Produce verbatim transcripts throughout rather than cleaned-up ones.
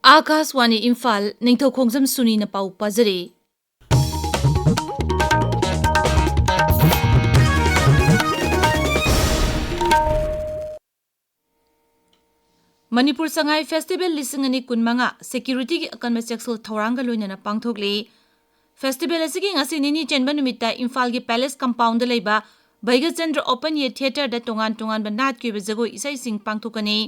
ꯑꯥꯀꯥꯁꯋꯥꯅꯤ ꯏꯝꯐꯥꯜ, ꯅꯤꯡꯊꯧ ꯈꯣꯡꯖꯝ ꯁꯨꯅꯤꯅ ꯄꯥꯎ ꯄꯥꯖꯔꯤ꯫ ꯃꯅꯤꯄꯨꯔ ꯁꯉꯥꯏ ꯐꯦꯁꯇꯤꯚꯦꯜ ꯂꯤꯁꯤꯡ ꯑꯅꯤ ꯀꯨꯟꯃꯉꯥ ꯁꯦꯀ꯭ꯌꯨꯔꯤꯇꯤꯒꯤ ꯑꯀꯟꯕ ꯆꯦꯛꯁꯤꯜ ꯊꯧꯔꯥꯡꯒ ꯂꯣꯏꯅꯅ ꯄꯥꯡꯊꯣꯛꯂꯤ꯫ ꯐꯦꯁꯇꯤꯚꯦꯜ ꯑꯁꯤꯒꯤ ꯉꯁꯤ ꯅꯤꯅꯤ ꯆꯟꯕ ꯅꯨꯃꯤꯠꯇ ꯏꯝꯐꯥꯜꯒꯤ ꯄꯦꯂꯦꯁ ꯀꯝꯄꯥꯎꯟꯗ ꯂꯩꯕ ꯚꯩꯒꯆꯟꯗ꯭ꯔ ꯑꯣꯄꯟ ꯑꯦꯌꯔ ꯊꯤꯌꯦꯇꯔꯗ ꯇꯣꯉꯥꯟ ꯇꯣꯉꯥꯟꯕ ꯅꯥꯠꯀꯤ ꯑꯣꯏꯕ ꯖꯒꯣꯏ ꯏꯁꯩꯁꯤꯡ ꯄꯥꯡꯊꯣꯛꯀꯅꯤ꯫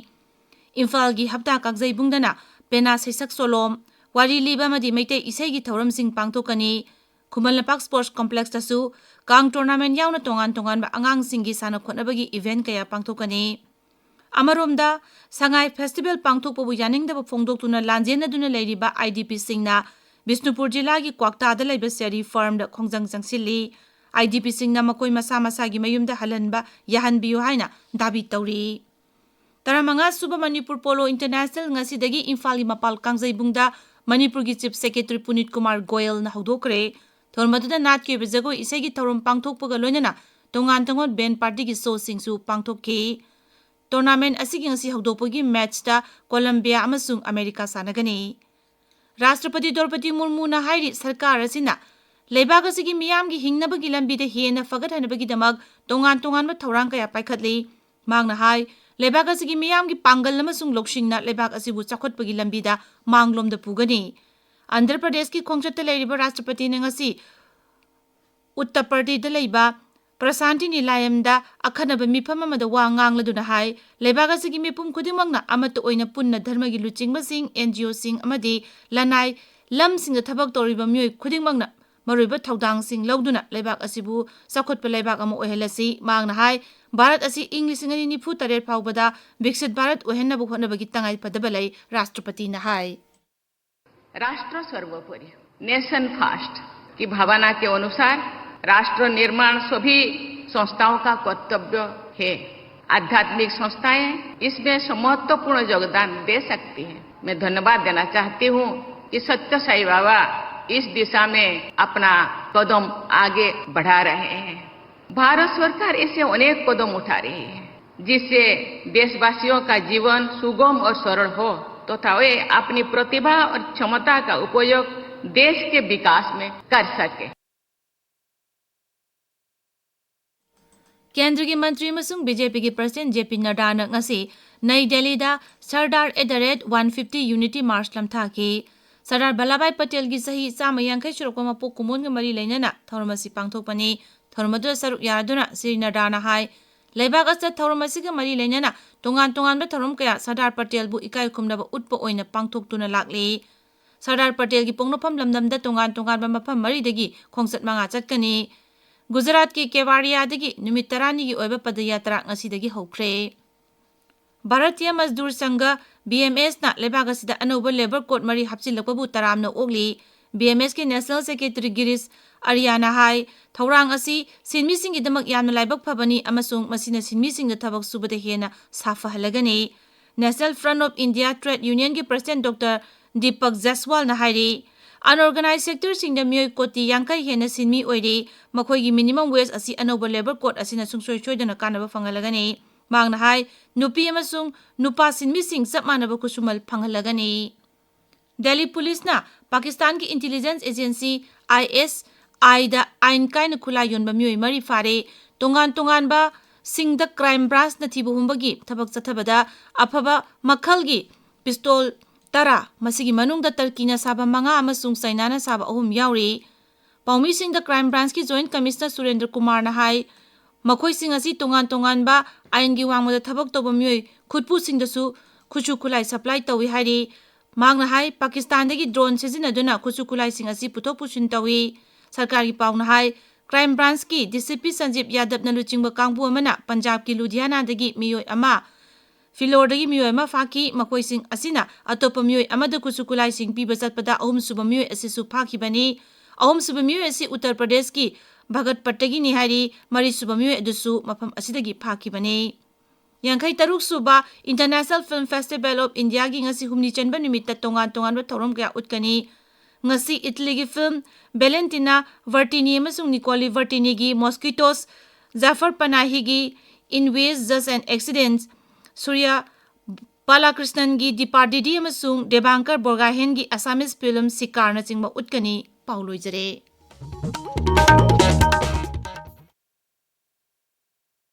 ꯏꯝꯐꯥꯜꯒꯤ ꯍꯞꯇꯥ ꯀꯥꯡꯖꯩꯕꯨꯡꯗꯅ ꯄꯦꯅꯥ ꯁꯩꯁꯛ ꯁꯣꯂꯣꯝ, ꯋꯥꯔꯤ ꯂꯤꯕ ꯑꯃꯗꯤ ꯃꯩꯇꯩ ꯏꯁꯩꯒꯤ ꯊꯧꯔꯝꯁꯤꯡ ꯄꯥꯡꯊꯣꯛꯀꯅꯤ꯫ ꯈꯨꯃꯟ ꯂꯝꯄꯥꯛ ꯁ꯭ꯄꯣꯔꯠꯁ ꯀꯣꯝꯄ꯭ꯂꯦꯛꯁꯇꯁꯨ ꯀꯥꯡ ꯇꯣꯔꯅꯥꯃꯦꯟꯠ ꯌꯥꯎꯅ ꯇꯣꯉꯥꯟ ꯇꯣꯉꯥꯟꯕ ꯑꯉꯥꯡꯁꯤꯡꯒꯤ ꯁꯥꯟꯅ ꯈꯣꯠꯅꯕꯒꯤ ꯏꯚꯦꯟꯠ ꯀꯌꯥ ꯄꯥꯡꯊꯣꯛꯀꯅꯤ꯫ ꯑꯃꯔꯣꯝꯗ, ꯁꯉꯥꯏ ꯐꯦꯁꯇꯤꯚꯦꯜ ꯄꯥꯡꯊꯣꯛꯄꯕꯨ ꯌꯥꯅꯤꯡꯗꯕ ꯐꯣꯡꯗꯣꯛꯇꯨꯅ ꯂꯥꯟꯖꯦꯟꯅꯗꯨꯅ ꯂꯩꯔꯤꯕ ꯑꯥꯏ ꯗꯤ ꯄꯤꯁꯤꯡꯅ ꯕꯤꯁꯅꯨꯄꯨꯔ ꯖꯤꯂꯥꯒꯤ ꯀ꯭ꯋꯥꯛꯇꯥꯗ ꯂꯩꯕ ꯁꯦꯔꯤ ꯐꯥꯔꯝꯗ ꯈꯣꯡꯖꯪ ꯆꯪꯁꯤꯜꯂꯤ꯫ ꯑꯥꯏ ꯗꯤ ꯄꯤꯁꯤꯡꯅ ꯃꯈꯣꯏ ꯃꯁꯥ ꯃꯁꯥꯒꯤ ꯃꯌꯨꯝꯗ ꯍꯜꯍꯟꯕ ꯌꯥꯍꯟꯕꯤꯌꯨ ꯍꯥꯏꯅ ꯗꯥꯕꯤ ꯇꯧꯔꯤ꯫ ꯇꯔꯥꯃꯉꯥ ꯁꯨꯕ ꯃꯅꯤꯄꯨꯔ ꯄꯣꯂꯣ ꯏꯟꯇꯔꯅꯦꯁꯅꯦꯜ ꯉꯁꯤꯗꯒꯤ ꯏꯝꯐꯥꯜꯒꯤ ꯃꯄꯥꯜ ꯀꯥꯡꯖꯩꯕꯨꯡꯗ ꯃꯅꯤꯄꯨꯔꯒꯤ ꯆꯤꯐ ꯁꯦꯀ꯭ꯔꯦꯇꯔꯤ ꯄꯨꯅꯤꯠ ꯀꯨꯃꯥꯔ ꯒꯣꯌꯜꯅ ꯍꯧꯗꯣꯛꯈ꯭ꯔꯦ꯫ ꯊꯧꯔꯝ ꯑꯗꯨꯗ ꯅꯥꯠꯀꯤ ꯑꯣꯏꯕ ꯖꯒꯣꯏ ꯏꯁꯩꯒꯤ ꯊꯧꯔꯝ ꯄꯥꯡꯊꯣꯛꯄꯒ ꯂꯣꯏꯅꯅ ꯇꯣꯉꯥꯟ ꯇꯣꯉꯥꯟ ꯕꯦꯟ ꯄꯥꯔꯇꯤꯒꯤ ꯁꯣꯁꯤꯡꯁꯨ ꯄꯥꯡꯊꯣꯛꯈꯤ꯫ ꯇꯣꯔꯅꯥꯃꯦꯟꯠ ꯑꯁꯤꯒꯤ ꯉꯁꯤ ꯍꯧꯗꯣꯛꯄꯒꯤ ꯃꯦꯆꯇ ꯀꯣꯂꯝꯕꯤꯌꯥ ꯑꯃꯁꯨꯡ ꯑꯃꯦꯔꯤꯀꯥ ꯁꯥꯟꯅꯒꯅꯤ꯫ ꯔꯥꯁꯇ꯭ꯔꯄꯇꯤ ꯗ꯭ꯔꯧꯄꯗꯤ ꯃꯨꯔꯃꯨꯅ ꯍꯥꯏꯔꯤ, ꯁꯔꯀꯥꯔ ꯑꯁꯤꯅ ꯂꯩꯕꯥꯛ ꯑꯁꯤꯒꯤ ꯃꯤꯌꯥꯝꯒꯤ ꯍꯤꯡꯅꯕꯒꯤ ꯂꯝꯕꯤꯗ ꯍꯦꯟꯅ ꯐꯒꯠꯍꯟꯅꯕꯒꯤꯗꯃꯛ ꯇꯣꯉꯥꯟ ꯇꯣꯉꯥꯟꯕ ꯊꯧꯔꯥꯡ ꯀꯌꯥ ꯄꯥꯏꯈꯠꯂꯤ꯫ ꯃꯍꯥꯛꯅ ꯍꯥꯏ, ꯂꯩꯕꯥꯛ ꯑꯁꯤꯒꯤ ꯃꯤꯌꯥꯝꯒꯤ ꯄꯥꯡꯒꯜ ꯑꯃꯁꯨꯡ ꯂꯧꯁꯤꯡꯅ ꯂꯩꯕꯥꯛ ꯑꯁꯤꯕꯨ ꯆꯥꯎꯈꯠꯄꯒꯤ ꯂꯝꯕꯤꯗ ꯃꯥꯡꯂꯣꯝꯗ ꯄꯨꯒꯅꯤ꯫ ꯑꯟꯙ꯭ꯔ ꯄ꯭ꯔꯗꯦꯁꯀꯤ ꯈꯣꯡꯆꯠꯇ ꯂꯩꯔꯤꯕ ꯔꯥꯁꯇ꯭ꯔꯄꯇꯤꯅ ꯉꯁꯤ ꯎꯠꯇꯄꯔꯗꯤꯗ ꯂꯩꯕ ꯄ꯭ꯔꯁꯥꯟꯇꯤ ꯅꯤꯂꯥꯌꯝꯗ ꯑꯈꯟꯅꯕ ꯃꯤꯐꯝ ꯑꯃꯗ ꯋꯥ ꯉꯥꯡꯂꯗꯨꯅ ꯍꯥꯏ, ꯂꯩꯕꯥꯛ ꯑꯁꯤꯒꯤ ꯃꯤꯄꯨꯝ ꯈꯨꯗꯤꯡꯃꯛꯅ ꯑꯃꯠꯇ ꯑꯣꯏꯅ ꯄꯨꯟꯅ ꯙꯔꯃꯒꯤ ꯂꯨꯆꯤꯡꯕꯁꯤꯡ, ꯑꯦꯟ ꯖꯤ ꯑꯣꯁꯤꯡ ꯑꯃꯗꯤ ꯂꯅꯥꯏ ꯂꯝꯁꯤꯡꯗ ꯊꯕꯛ ꯇꯧꯔꯤꯕ ꯃꯤꯑꯣꯏ ꯈꯨꯗꯤꯡꯃꯛꯅ ꯃꯔꯨꯑꯣꯏꯕ ꯊꯧꯗꯥꯡꯁꯤꯡ ꯂꯧꯗꯨꯅ ꯂꯩꯕꯥꯛ ꯑꯁꯤꯕꯨ ꯆꯥꯎꯈꯠꯄ ꯂꯩꯕꯥꯛ ꯑꯃ ꯑꯣꯏꯍꯜꯂꯁꯤ꯫ ꯃꯍꯥꯛꯅ ꯍꯥꯏ, ꯚꯥꯔꯠ ꯑꯁꯤ ꯏꯪ ꯂꯤꯁꯤꯡ ꯑꯅꯤ ꯅꯤꯐꯨ ꯇꯔꯦꯠ ꯐꯥꯎꯕꯗ ꯕꯤꯛꯁꯤꯠ ꯚꯥꯔꯠ ꯑꯣꯏꯍꯟꯅꯕ ꯍꯣꯠꯅꯕꯒꯤ ꯇꯉꯥꯏ ꯐꯗꯕ ꯂꯩ, ꯔꯥꯁꯇ꯭ꯔꯄꯇꯤꯅ ꯍꯥꯏ꯫ राष्ट्र सर्वोपरि, नेशन फर्स्ट की भावना के अनुसार राष्ट्र निर्माण सभी संस्थाओं का कर्तव्य है। आध्यात्मिक संस्थाएं इसमें महत्वपूर्ण योगदान दे सकती हैं। मैं धन्यवाद देना चाहती हूँ कि सत्य साई बाबा इस दिशा में अपना कदम आगे बढ़ा रहे हैं। भारत सरकार ऐसे अनेक कदम उठा रही है, जिससे देशवासियों का जीवन सुगम और सरल हो। तथा वे अपनी प्रतिभा और क्षमता का उपयोग देश के विकास में कर सके। ꯀꯦꯟꯗ꯭ꯔꯒꯤ ꯃꯟꯇ꯭ꯔꯤ ꯑꯃꯁꯨꯡ ꯕꯤ ꯖꯦ ꯄꯤꯒꯤ ꯄ꯭ꯔꯁꯤꯗꯦꯟꯠ ꯖꯦ ꯄꯤ ꯅꯗ꯭ꯗꯥꯅ ꯉꯁꯤ ꯅꯩ ꯗꯦꯜꯂꯤꯗ Sardar at the rate one fifty unity march ꯂꯝꯊꯥꯈꯤ꯫ ꯁꯔꯗꯥꯔ ꯚꯜꯂꯚꯚꯥꯏ ꯄꯇꯦꯜꯒꯤ ꯆꯍꯤ ꯆꯥꯝꯃ ꯌꯥꯡꯈꯩ ꯁꯨꯔꯛꯄ ꯃꯄꯣꯛ ꯀꯨꯝꯑꯣꯟꯒ ꯃꯔꯤ ꯂꯩꯅꯅ ꯊꯧꯔꯝ ꯑꯁꯤ ꯄꯥꯡꯊꯣꯛꯄꯅꯤ꯫ ꯊꯧꯔꯝ ꯑꯗꯨꯗ ꯁꯔꯨꯛ ꯌꯥꯗꯨꯅ ꯁ꯭ꯔꯤ ꯅꯗ꯭ꯗꯥꯅ ꯍꯥꯏ, ꯂꯩꯕꯥꯛ ꯑꯁꯤꯗ ꯊꯧꯔꯝ ꯑꯁꯤꯒ ꯃꯔꯤ ꯂꯩꯅꯅ ꯇꯣꯉꯥꯟ ꯇꯣꯉꯥꯟꯕ ꯊꯧꯔꯝ ꯀꯌꯥ ꯁꯔꯗꯥꯔ ꯄꯇꯦꯜꯕꯨ ꯏꯀꯥꯏ ꯈꯨꯝꯅꯕ ꯎꯠꯄ ꯑꯣꯏꯅ ꯄꯥꯡꯊꯣꯛꯇꯨꯅ ꯂꯥꯛꯂꯤ꯫ ꯁꯔꯗꯥꯔ ꯄꯇꯦꯜꯒꯤ ꯄꯣꯛꯅꯐꯝ ꯂꯝꯗꯝꯗ ꯇꯣꯉꯥꯟ ꯇꯣꯉꯥꯟꯕ ꯃꯐꯝ ꯃꯔꯤꯗꯒꯤ ꯈꯣꯡꯆꯠ ꯃꯉꯥ ꯆꯠꯀꯅꯤ꯫ ꯒꯨꯖꯔꯥꯠꯀꯤ ꯀꯦꯋꯥꯔꯤꯌꯥꯗꯒꯤ ꯅꯨꯃꯤꯠ ꯇꯔꯥꯅꯤꯒꯤ ꯑꯣꯏꯕ ꯄꯗꯌꯥꯇ꯭ꯔꯥ ꯉꯁꯤꯗꯒꯤ ꯍꯧꯈ꯭ꯔꯦ꯫ ꯚꯥꯔꯇꯤꯌ ꯃꯖꯗꯨꯔ ꯁꯪꯘ, ꯕꯤ ꯑꯦꯝ ꯑꯦꯁꯅ ꯂꯩꯕꯥꯛ ꯑꯁꯤꯗ ꯑꯅꯧꯕ ꯂꯦꯕꯔ ꯀꯣꯗ ꯃꯔꯤ ꯍꯥꯞꯆꯤꯜꯂꯛꯄꯕꯨ ꯇꯔꯥꯝꯅ ꯑꯣꯛꯂꯤ꯫ ꯕꯤ ꯑꯦꯝ ꯑꯦꯁꯀꯤ ꯅꯦꯁꯅꯦꯜ ꯁꯦꯀ꯭ꯔꯦꯇꯔꯤ ꯒꯤꯔꯤꯁ ꯑꯔꯤꯌꯥꯅ ꯍꯥꯏ, ꯊꯧꯔꯥꯡ ꯑꯁꯤ ꯁꯤꯟꯃꯤꯁꯤꯡꯒꯤꯗꯃꯛ ꯌꯥꯝꯅ ꯂꯥꯏꯕꯛ ꯐꯕꯅꯤ ꯑꯃꯁꯨꯡ ꯃꯁꯤꯅ ꯁꯤꯟꯃꯤꯁꯤꯡꯗ ꯊꯕꯛ ꯁꯨꯕꯗ ꯍꯦꯟꯅ ꯁꯥꯐꯍꯜꯂꯒꯅꯤ꯫ National front of India trade ꯌꯨꯅꯤꯌꯟꯒꯤ ꯄ꯭ꯔꯁꯤꯗꯦꯟꯠ ꯗꯣꯛꯇꯔ ꯗꯤꯄꯛ ꯖꯁꯋꯥꯜꯅ ꯍꯥꯏꯔꯤ, ꯑꯟꯑꯣꯔꯒꯅꯥꯏꯖ ꯁꯦꯛꯇꯔꯁꯤꯡꯗ ꯃꯤꯑꯣꯏ ꯀꯣꯇꯤ ꯌꯥꯡꯈꯩ ꯍꯦꯟꯅ ꯁꯤꯟꯃꯤ ꯑꯣꯏꯔꯤ, ꯃꯈꯣꯏꯒꯤ ꯃꯤꯅꯤꯃꯝ ꯋꯦꯖ ꯑꯁꯤ ꯑꯅꯧꯕ ꯂꯦꯕꯔ ꯀꯣꯗ ꯑꯁꯤꯅ ꯁꯨꯡꯁꯣꯏ ꯁꯣꯏꯗꯅ ꯀꯥꯟꯅꯕ ꯐꯪꯍꯜꯂꯒꯅꯤ꯫ ꯃꯍꯥꯛꯅ ꯍꯥꯏ, ꯅꯨꯄꯤ ꯑꯃꯁꯨꯡ ꯅꯨꯄꯥ ꯁꯤꯟꯃꯤꯁꯤꯡ ꯆꯞ ꯃꯥꯟꯅꯕ ꯈꯨꯠꯁꯨꯃꯜ ꯐꯪꯍꯜꯂꯒꯅꯤ꯫ ꯗꯦꯜꯂꯤ ꯄꯨꯂꯤꯁꯅ ꯄꯥꯀꯤꯁꯇꯥꯟꯒꯤ ꯏꯟꯇꯤꯂꯤꯖꯦꯟꯁ ꯑꯦꯖꯦꯟꯁꯤ, ꯑꯥꯏ ꯑꯦꯁ ꯑꯥꯏꯗ ꯑꯥꯏꯟ ꯀꯥꯏꯅ ꯈꯨꯠꯂꯥꯏ ꯌꯣꯟꯕ ꯃꯤꯑꯣꯏ ꯃꯔꯤ ꯐꯥꯔꯦ꯫ ꯇꯣꯉꯥꯟ ꯇꯣꯉꯥꯟꯕ ꯁꯤꯡꯗ ꯀ꯭ꯔꯥꯏꯝ ꯕ꯭ꯔꯥꯟꯁꯅ ꯊꯤꯕ ꯍꯨꯝꯕꯒꯤ ꯊꯕꯛ ꯆꯠꯊꯕꯗ ꯑꯐꯕ ꯃꯈꯜꯒꯤ ꯄꯤꯁꯇꯣꯜ ꯇꯔꯥ, ꯃꯁꯤꯒꯤ ꯃꯅꯨꯡꯗ ꯇꯔꯀꯤꯅ ꯁꯥꯕ ꯃꯉꯥ ꯑꯃꯁꯨꯡ ꯆꯥꯏꯅꯥꯅ ꯁꯥꯕ ꯑꯍꯨꯝ ꯌꯥꯎꯔꯤ꯫ ꯄꯥꯎꯃꯤꯁꯤꯡꯗ ꯀ꯭ꯔꯥꯏꯝ ꯕ꯭ꯔꯥꯟꯁꯀꯤ ꯖꯣꯏꯟꯠ ꯀꯃꯤꯁꯅꯔ ꯁꯨꯔꯦꯟꯗ꯭ꯔ ꯀꯨꯃꯥꯔꯅ ꯍꯥꯏ, ꯃꯈꯣꯏꯁꯤꯡ ꯑꯁꯤ ꯇꯣꯉꯥꯟ ꯇꯣꯉꯥꯟꯕ ꯑꯥꯏꯟꯒꯤ ꯋꯥꯡꯃꯗ ꯊꯕꯛ ꯇꯧꯕ ꯃꯤꯑꯣꯏ ꯈꯨꯠꯄꯨꯁꯤꯡꯗꯁꯨ ꯈꯨꯠꯁꯨ ꯈꯨꯠꯂꯥꯏ ꯁꯄ꯭ꯂꯥꯏ ꯇꯧꯏ ꯍꯥꯏꯔꯤ꯫ ꯃꯍꯥꯛꯅ ꯍꯥꯏ, ꯄꯥꯀꯤꯁꯇꯥꯟꯗꯒꯤ ꯗ꯭ꯔꯣꯟ ꯁꯤꯖꯤꯟꯅꯗꯨꯅ ꯈꯨꯠꯁꯨ ꯈꯨꯠꯂꯥꯏꯁꯤꯡ ꯑꯁꯤ ꯄꯨꯊꯣꯛ ꯄꯨꯁꯤꯟ ꯇꯧꯏ꯫ ꯁꯔꯀꯥꯔꯒꯤ ꯄꯥꯎꯅ ꯍꯥꯏ, ꯀ꯭ꯔꯥꯏꯝ ꯕ꯭ꯔꯥꯟꯁꯀꯤ ꯗꯤ ꯁꯤ ꯄꯤ ꯁꯟꯖꯤꯕ ꯌꯥꯗꯕꯅ ꯂꯨꯆꯤꯡꯕ ꯀꯥꯡꯕꯨ ꯑꯃꯅ ꯄꯟꯖꯥꯕꯀꯤ ꯂꯨꯙꯤꯌꯥꯅꯥꯗꯒꯤ ꯃꯤꯑꯣꯏ ꯑꯃ, ꯐꯤꯂꯣꯔꯗꯒꯤ ꯃꯤꯑꯣꯏ ꯑꯃ ꯐꯥꯈꯤ꯫ ꯃꯈꯣꯏꯁꯤꯡ ꯑꯁꯤꯅ ꯑꯇꯣꯞꯄ ꯃꯤꯑꯣꯏ ꯑꯃꯗ ꯈꯨꯠꯁꯨ ꯈꯨꯠꯂꯥꯏꯁꯤꯡ ꯄꯤꯕ ꯆꯠꯄꯗ ꯑꯍꯨꯝꯁꯨꯕ ꯃꯤꯑꯣꯏ ꯑꯁꯤꯁꯨ ꯐꯥꯈꯤꯕꯅꯤ꯫ ꯑꯍꯨꯝꯁꯨꯕ ꯃꯤꯑꯣꯏ ꯑꯁꯤ ꯎꯠꯇꯔ ꯄ꯭ꯔꯗꯦꯁꯀꯤ ꯚꯒꯠꯄꯠꯇꯒꯤꯅꯤ ꯍꯥꯏꯔꯤ꯫ ꯃꯔꯤꯁꯨꯕ ꯃꯤꯑꯣꯏ ꯑꯗꯨꯁꯨ ꯃꯐꯝ ꯑꯁꯤꯗꯒꯤ ꯐꯥꯈꯤꯕꯅꯤ꯫ ꯌꯥꯡꯈꯩ ꯇꯔꯨꯛ ꯁꯨꯕ International Film Festival of Indiaꯒꯤ ꯉꯁꯤ ꯍꯨꯝꯅꯤ ꯆꯟꯕ ꯅꯨꯃꯤꯠꯇ ꯇꯣꯉꯥꯟ ꯇꯣꯉꯥꯟꯕ ꯊꯧꯔꯝ ꯀꯌꯥ ꯎꯠꯀꯅꯤ꯫ ꯉꯁꯤ ꯏꯇꯂꯤꯒꯤ ꯐꯤꯜꯝ ꯕꯦꯂꯦꯟꯇꯤꯅꯥ ꯕꯔꯇꯤꯅꯤ ꯑꯃꯁꯨꯡ ꯅꯤꯀꯣꯂꯤ ꯕꯔꯇꯤꯅꯤꯒꯤ ꯃꯣꯁꯀꯤꯇꯣꯁ, ꯖꯥꯐꯔ ꯄꯅꯥꯍꯤꯒꯤ In Ways Just an Accident, ꯁꯨꯔꯤꯌꯥ ꯕꯥꯂꯥꯀ꯭ꯔꯤꯁꯅꯟꯒꯤ ꯗꯤꯄꯥꯔ ꯗꯤꯗꯤ ꯑꯃꯁꯨꯡ ꯗꯦꯕꯥꯡꯀꯔ ꯕꯣꯔꯒꯥꯍꯦꯟꯒꯤ ꯑꯁꯥꯃꯤꯁ ꯐꯤꯂꯝ ꯁꯤꯀꯥꯔꯅꯆꯤꯡꯕ ꯎꯠꯀꯅꯤ꯫ ꯄꯥꯎ ꯂꯣꯏꯖꯔꯦ꯫